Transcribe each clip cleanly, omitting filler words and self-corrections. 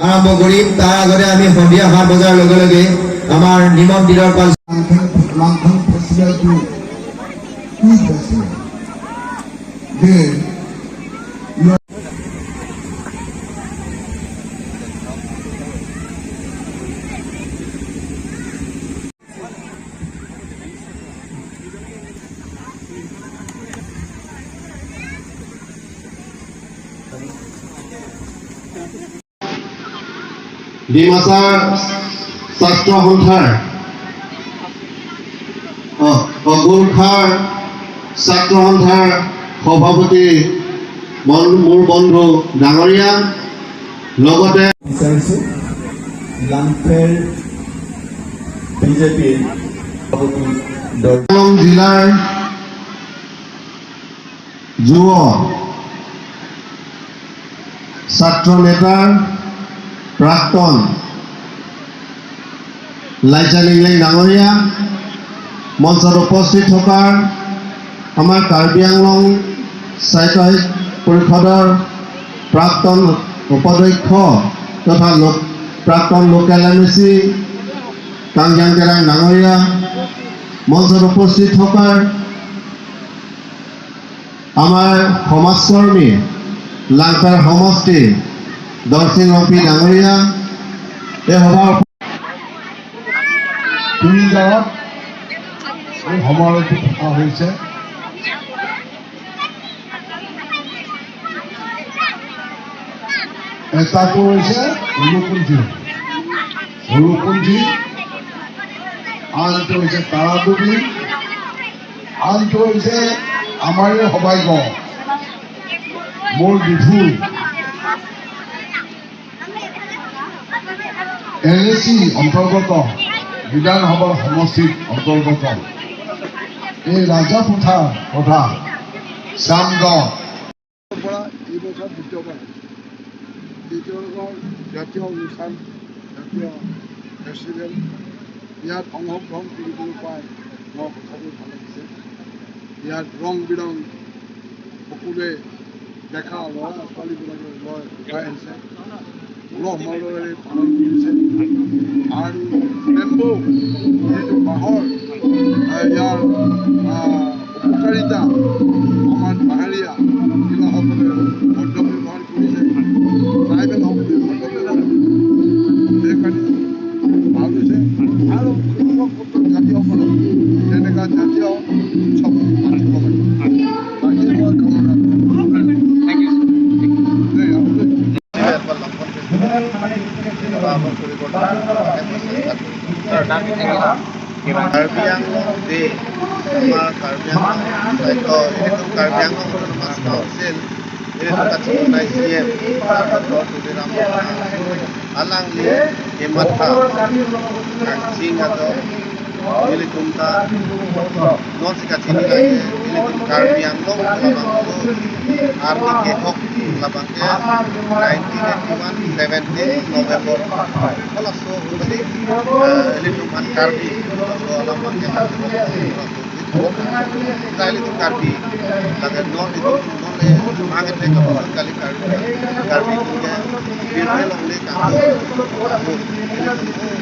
আৰম্ভ কৰিম। তাৰ আগতে আমি সন্ধিয়া 7 বজাৰ লগে লগে আমাৰ নিমন্ত্ৰিত লাংফেন ফেষ্টিভেলটো কি ফেষ্টিভেল যে ডিমাচা ছাত্ৰ সন্থাৰ গোৰ্খাৰ ছাত্ৰ সন্থাৰ সভাপতি মোৰ বন্ধু ডাঙৰীয়া, লগতে বিচাৰিছোঁ লাংফেৰ বিজেপিৰ সভাপতি দল দৰং জিলাৰ যুৱ ছাত্ৰ নেতাৰ প্ৰাক্তন লাইজান ইংলেং ডাঙৰীয়া, মঞ্চত উপস্থিত থকাৰ আমাৰ কাৰ্বি আংলং স্বায়ত্ত পৰিষদৰ প্ৰাক্তন উপাধ্যক্ষ তথা প্ৰাক্তন লোকেল এমএচি কাংজাং তেৰাং ডাঙৰীয়া, মঞ্চত উপস্থিত থকাৰ আমাৰ সমাজকৰ্মী লাংফেৰ সমষ্টিৰ দৰচিং ৰংপি ডাঙৰীয়া, এই সভাৰ তুৰিগাঁৱত এই সমাৰোহটো পতা হৈছে। এটাটো হৈছে হুলুপুঞ্জি, হুলুপুঞ্জি, আনটো হৈছে তাৰাডুবি, আনটো হৈছে আমাৰে সবাইগাঁও, মোৰ ডিফু এনএচি অন্তৰ্গত বিধানসভাৰ সমষ্টিৰ অন্তৰ্গত এই ৰাজাপথাৰ তথা শ্যামগাঁও পৰা এই বছৰ দ্বিতীয়বাৰ হৈছে। এই তেওঁলোকৰ জাতীয় অনুষ্ঠান, জাতীয় ফেষ্টিভেল, ইয়াত অংশগ্ৰহণ কৰিবলৈ পাই মোৰ সঁচাকৈ ভাল লাগিছে। ইয়াত ৰং বিৰং সকলোৱে ডেকা ল'ৰা ছোৱালীবিলাকে ওলাই আহিছে, উলহ মালহেৰে পালন কৰিছে। আৰু বেম্বু যিটো বাঁহৰ ইয়াৰ উপকাৰিতা আমাৰ পাহাৰীয়া জিলাসকলে সদ্য ব্যৱহাৰ কৰিছে, ট্ৰাইবেলসকলে সদ্য ব্যৱহাৰ কৰিছে, সেইকাৰণে ভাল হৈছে। আৰু ক্ষুদ্ৰ ক্ষুদ্ৰ জাতিসকলে তেনেকুৱা জাতীয় উৎসৱ পাতিব লাগে, তাকে মই কামনা কৰোঁ। দেই, আৰু দেই। লংফেন ফেষ্টিভেল পৰিৱৰ্তন চেষ্টা কৰিছোঁ। কাৰ্বি আংলং ডে, আমাৰ কাৰ্বি আংলং স্বায়ত্ত এইটো কাৰ্বি আংলং অট'নমাছ কাউন্সিল এইটো কাচিমুনাই CM doctor Tuliram Alangli Hematha Kakching ajo Nilitumta non si kachini lage Nilitum Karbi Anglong labang Army Kehok labang ke 1981 17 November kala so bali Nilitum han Karbi so alam ke Dahil Karbi lage non itu non le mange the ka kali Karbi Karbi ke bir long le ka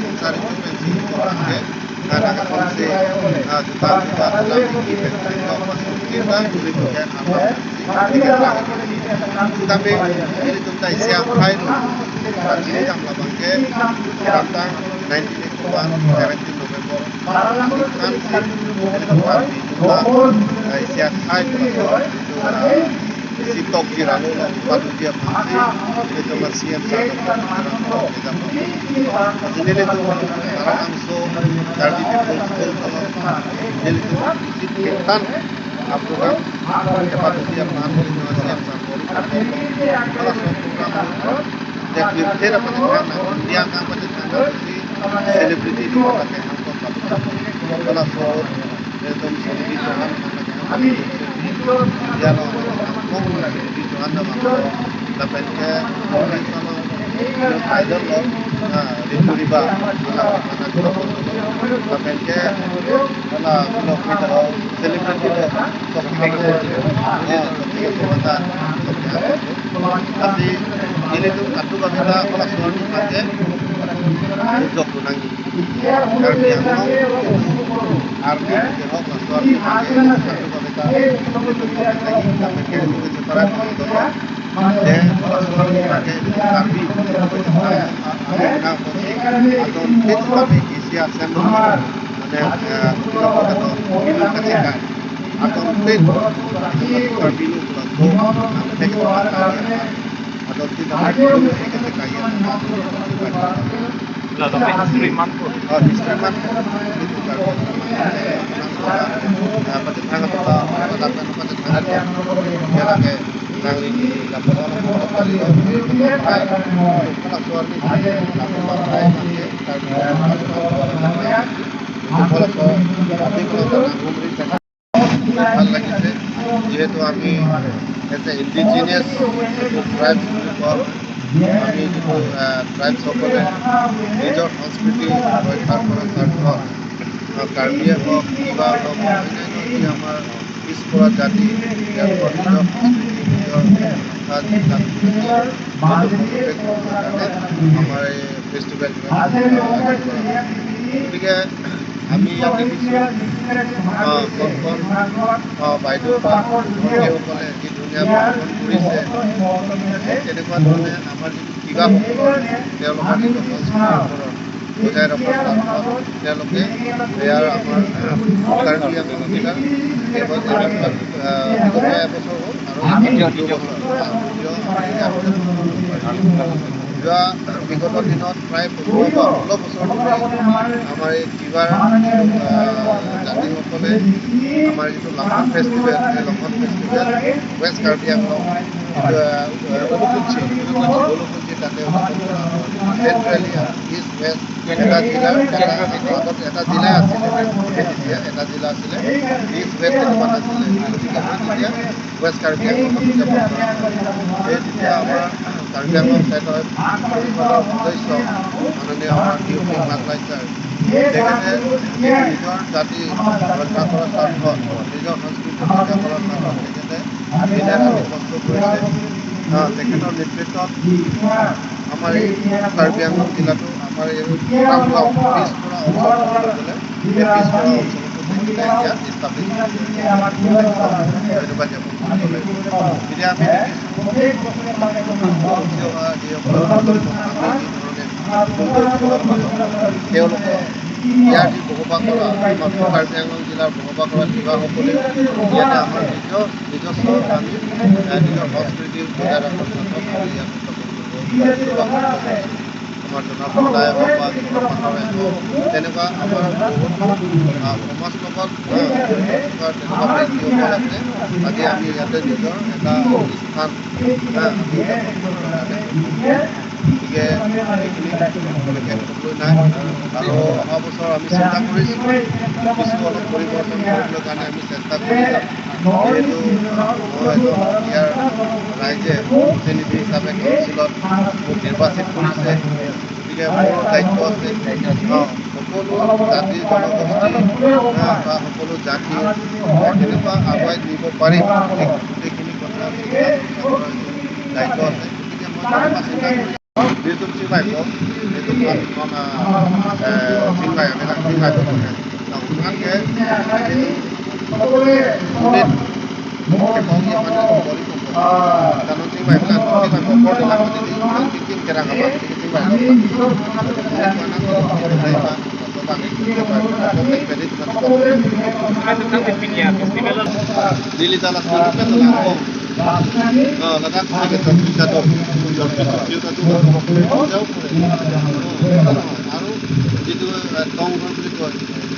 সংসার pensi ke karena ka se juta juta dalam ki pensi kita itu ke apa tapi ini tu tai siap khai no ini jam labang ke tentang 1981 17 November kan si ini tu Karbi tai siap khai itu si tok jirano lo padu dia pasti ini tu CM sa ini tu Tarangso Karbi people school kalau ini tu ketan program padu dia pasti CM sa kalau program dia dapat dia akan si selebriti di kota ke kalau so একদম celebrity Johann dia lo celebrity Johann na lapen ke idol lo Ritu Riba lapen ke wala lo kita celebrity lo topi ke tapi ini tuh katu kabita kolaswar ni mate jok tunangi Karbi Anglong army ho kolaswar ni mate itu kabita de kolaswar ni mate Karbi Asia Assembly মানে ভাল লাগিছে যিহেতু আমি as a indigenous tribes বুলি কোৱা হয়, আমি যিটো ট্ৰাইবছসকলে নিজৰ সংস্কৃতি ৰক্ষা কৰাৰ স্বাৰ্থত কাৰ্বিয়ে হওক কিবা হওক অন্যান্য যি আমাৰ পিছপৰা জাতি তেওঁলোকৰ নিজৰ সংস্কৃতি নিজৰ ভাষা যিবিলাক কাৰণে আমাৰ এই ফেষ্টিভেলবিলাক। গতিকে আমি ইয়াত দেখিছোঁ কণ কণ বাইদেউ বা ভণ্টীসকলে যি ধুনীয়া প্ৰদৰ্শন কৰিছে, তেনেকুৱা ধৰণে আমাৰ যিটো তিৱাসকলৰ তেওঁলোকৰ যিটো সংস্কৃতিৰ ওপৰত বজাই ৰখাৰ স্বাৰ্থত তেওঁলোকে ইয়াৰ আমাৰ কাৰ্বি আংলং জিলাৰ বিগত এবছৰ হ'ল আৰু যোৱা বিগত দিনত প্ৰায় 15 বা 16 বছৰ ধৰি আমাৰ এই তিৱাৰ জাতিসকলে আমাৰ যিটো লংখন ফেষ্টিভেল, সেই লংখন ফেষ্টিভেল ৱেষ্ট কাৰ্বি আংলং উলুকুঞ্চি তাতে উদযাপন কৰা হয়। চেণ্ট্ৰেলি ইষ্ট ৱেষ্ট এটা জিলাৰ আগত এটা জিলাই আছিলে, তেতিয়া এটা জিলা আছিলে, ইষ্ট ৱেষ্ট তেনেকুৱা নাছিলে। গতিকে তেতিয়া ৱেষ্ট কাৰ্বি আংলঙত উদযাপন কৰা হয়। সেই তেতিয়া আমাৰ কাৰ্বি আংলং স্বায়ত্তশাসিত পৰিষদৰ সদস্য মাননীয় আমাৰ ডিঅ' মাকলাই ছাৰ, তেখেতে নিজৰ জাতি ৰক্ষা কৰাৰ স্বাৰ্থত, নিজৰ সংস্কৃতি ৰক্ষা কৰাৰ স্বাৰ্থত তেখেতে দিনে ৰাতি কষ্ট কৰিছে। তেখেতৰ নেতৃত্বত আমাৰ এই কাৰ্বি আংলং জিলাটো আমাৰ এই পিছপৰা অঞ্চল বুলি ক'লে সেই পিছপৰা অঞ্চলতো তেখেতে ইয়াত ইষ্টাব্লিছ কৰিছে। ধন্যবাদ জ্ঞাপন কৰিব লাগিব। এতিয়া আমি দেখিছোঁ উঠি অহা যিসকল আমি যি ধৰণে তেওঁলোকৰ ইয়াৰ যি বসবাস কৰা আমাৰ কাৰ্বি আংলং জিলাৰ বসবাস কৰা তিৱাসকলেও ইয়াতে আমাৰ নিজৰ নিজস্ব আমি নিজৰ সংস্কৃতি বজাই ৰখাৰ স্বাৰ্থত আমি ইয়াত উদযাপন কৰিব আমাৰ জনসংখ্যাই হওক বা জনপাতৰে হওক, তেনেকুৱা আমাৰ বহুতো সমাজ লগত জড়িত থকা তেনেকুৱা ব্যক্তিসকল আছে। আজি আমি ইয়াতে নিজৰ এটা স্থান আমি উদযাপন কৰিবৰ কাৰণে সক্ষম। গতিকে এইখিনি বিশেষ ক'বলৈ নাই। আৰু অহা বছৰ আমি চিন্তা কৰিছোঁ কিছু অলপ পৰিৱৰ্তন কৰিবলৈ কাৰণে আমি চেষ্টা কৰি যাম। যিহেতু মই এজন ইয়াৰ ৰাইজে প্ৰতিনিধি হিচাপে কাউন্সিলত মোক নিৰ্বাচিত কৰিছে, গতিকে মোৰ দায়িত্ব আছে সকলো জাতি জনগোষ্ঠী বা সকলো জাতি কেনেকুৱা আগুৱাই নিব পাৰিম গোটেইখিনি কথা চিন্তা চৰ্চা কৰাৰ দায়িত্ব আছে। গতিকে মই তেনেকুৱা চিন্তা কৰিছোঁ। আৰু যিটো টংঘৰ বুলি কয়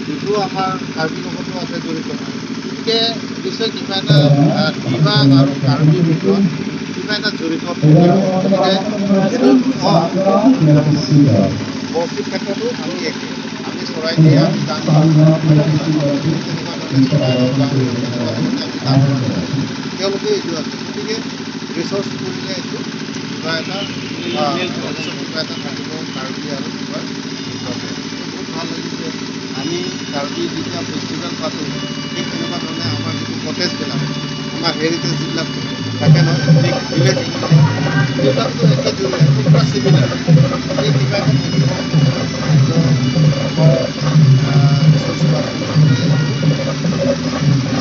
যিটো আমাৰ কাৰ্বি লগতো আছে জড়িত। গতিকে নিশ্চয় কিবা এটা তিৱা আৰু কাৰ্বিৰ ভিতৰত কিবা এটা জড়িত থাকিব। গতিকে সেইটো বস্তিৰ ক্ষেত্ৰতো আমি একে, আমি চৰাই দিয়ে আমি দান তেনেকুৱা ধৰণে চৰাই তেনেকুৱা ধৰণে আমি দান তেওঁলোকে এইটো আছে। গতিকে ৰিচাৰ্চ কৰিলে এইটো কিবা এটা কিবা এটা থাকিব কাৰ্বি আৰু তিৱাৰ ভিতৰতে। বহুত ভাল লাগিছে। আমি কাৰ্বি যেতিয়া ফেষ্টিভেল পাতোঁ ঠিক তেনেকুৱা ধৰণে আমাৰ যিটো কটেজবিলাক আমাৰ হেৰিটেজ যিবিলাক থাকে নহয় ভিলেজ সেইবিলাকতো একে পুৰা চিমিলাৰ। এই কিবা এটা থাকিব।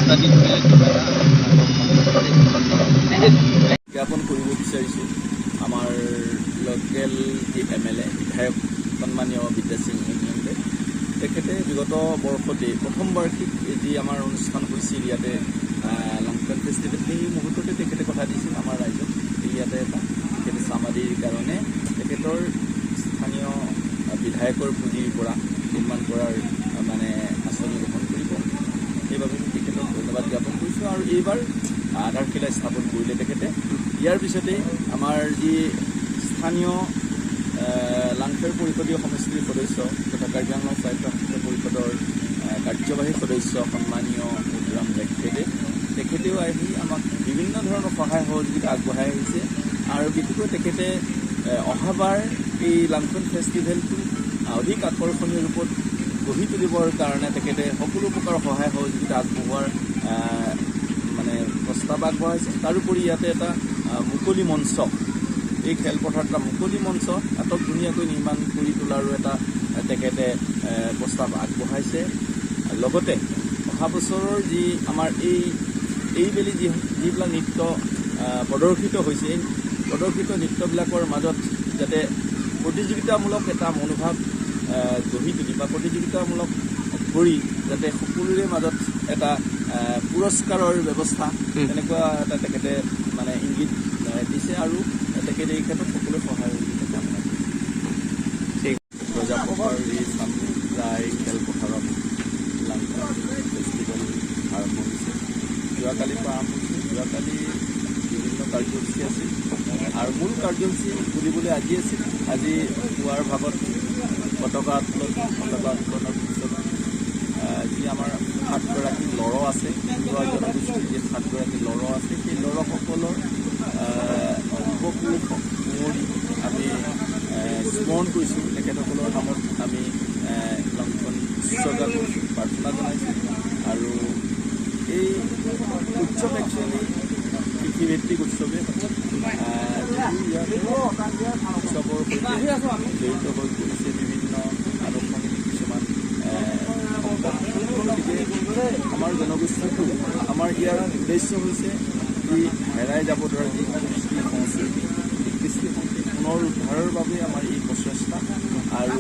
ষ্টাডি কৰিলে কিবা এটা জ্ঞাপন কৰিব বিচাৰিছোঁ। আমাৰ লোকেল যি এমএলএ, বিধায়ক সন্মানীয় বিদ্যাসিং ইংলেণ্ডে, তেখেতে বিগত বৰ্ষতে প্ৰথম বাৰ্ষিক যি আমাৰ অনুষ্ঠান হৈছিল ইয়াতে লাংফেন ফেষ্টিভেল, সেই মুহূৰ্ততে তেখেতে কথা দিছিল আমাৰ ৰাইজক, ইয়াতে এটা তেখেতে চামাদিৰ কাৰণে তেখেতৰ স্থানীয় বিধায়কৰ পুঁজিৰ পৰা নিৰ্মাণ কৰাৰ মানে আঁচনি গ্ৰহণ কৰিব। সেইবাবে মই তেখেতক ধন্যবাদ জ্ঞাপন কৰিছোঁ। আৰু এইবাৰ আধাৰশিলা স্থাপন কৰিলে তেখেতে। ইয়াৰ পিছতে আমাৰ যি স্থানীয় লাংফেৰ পৰিষদীয় সমষ্টিৰ সদস্য তথা কাৰ্বি আংলং স্বায়ত্তশাসিত পৰিষদৰ কাৰ্যবাহী সদস্য সন্মানীয় উদৰাম লেখথেদেৱ, তেখেতেও আহি আমাক বিভিন্ন ধৰণৰ সহায় সহযোগিতা আগবঢ়াই আহিছে। আৰু বিশেষকৈ তেখেতে অহাবাৰ এই লাংফেন ফেষ্টিভেলটো অধিক আকৰ্ষণীয় ৰূপত গঢ়ি তুলিবৰ কাৰণে তেখেতে সকলো প্ৰকাৰৰ সহায় সহযোগিতা আগবঢ়োৱাৰ মানে প্ৰস্তাৱ আগবঢ়াইছে। তাৰোপৰি ইয়াতে এটা মুকলি মঞ্চ, এই খেলপথাৰত এটা মুকলি মঞ্চ আটক ধুনীয়াকৈ নিৰ্মাণ কৰি তোলাৰো এটা তেখেতে প্ৰস্তাৱ আগবঢ়াইছে। লগতে অহা বছৰৰ যি আমাৰ এইবেলি যিবিলাক নৃত্য প্ৰদৰ্শিত হৈছে, এই প্ৰদৰ্শিত নৃত্যবিলাকৰ মাজত যাতে প্ৰতিযোগিতামূলক এটা মনোভাৱ গঢ়ি তুলি বা প্ৰতিযোগিতামূলক কৰি যাতে সকলোৰে মাজত এটা পুৰস্কাৰৰ ব্যৱস্থা, তেনেকুৱা এটা তেখেতে মানে ইংগিত দিছে। আৰু তেখেতে এই ক্ষেত্ৰত সকলোৱে সহায় সহযোগিতা কামনা কৰিছে। ৰজাপহাৰ এই চামৰাই খেলপথাৰত লাংফেন ফেষ্টিভেল আৰম্ভ হৈছে। যোৱাকালিৰ পৰা আৰম্ভ হৈছে। যোৱাকালি বিভিন্ন কাৰ্যসূচী আছিল আৰু মূল কাৰ্যসূচী বুলিবলৈ আজি আছিল। আজি পুৱাৰ ভাগত পতাকা উত্তোলন, পতাকা উত্তোলনৰ পিছত যি আমাৰ 7গৰাকী লৰ আছে, তিৱা জনগোষ্ঠীৰ যি 7গৰাকী লৰ আছে, সেই লৰসকলৰ পূৰ্বপুৰুষক সুঁৱৰি আমি স্মৰণ কৰিছোঁ। তেখেতসকলৰ নামত আমি লংফন উৎসৰ্গা কৰিছোঁ, প্ৰাৰ্থনা জনাইছোঁ। আৰু এই উৎসৱ একচুৱেলি কৃষিভিত্তিক উৎসৱেই হয়। যদিও ইয়াত উৎসৱৰ সৈতে জড়িত হৈ পৰিছে বিভিন্ন আনুষংগিক কিছুমান সম্পদ। গতিকে আমাৰ জনগোষ্ঠীটো, আমাৰ ইয়াৰ উদ্দেশ্য হৈছে যি হেৰাই যাব ধৰা যি কৃষ্টি সংস্কৃতি, এই কৃষ্টি সংস্কৃতি পুনৰ উদ্ধাৰৰ বাবে আমাৰ এই প্ৰচেষ্টা। আৰু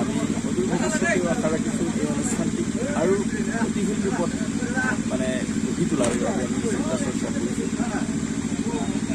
আমি অদূৰ ভৱিষ্যতেও আশা ৰাখিছোঁ এই অনুষ্ঠানটি আৰু গতিশীল ৰূপত মানে গঢ়ি তোলাৰ বাবে আমি চিন্তা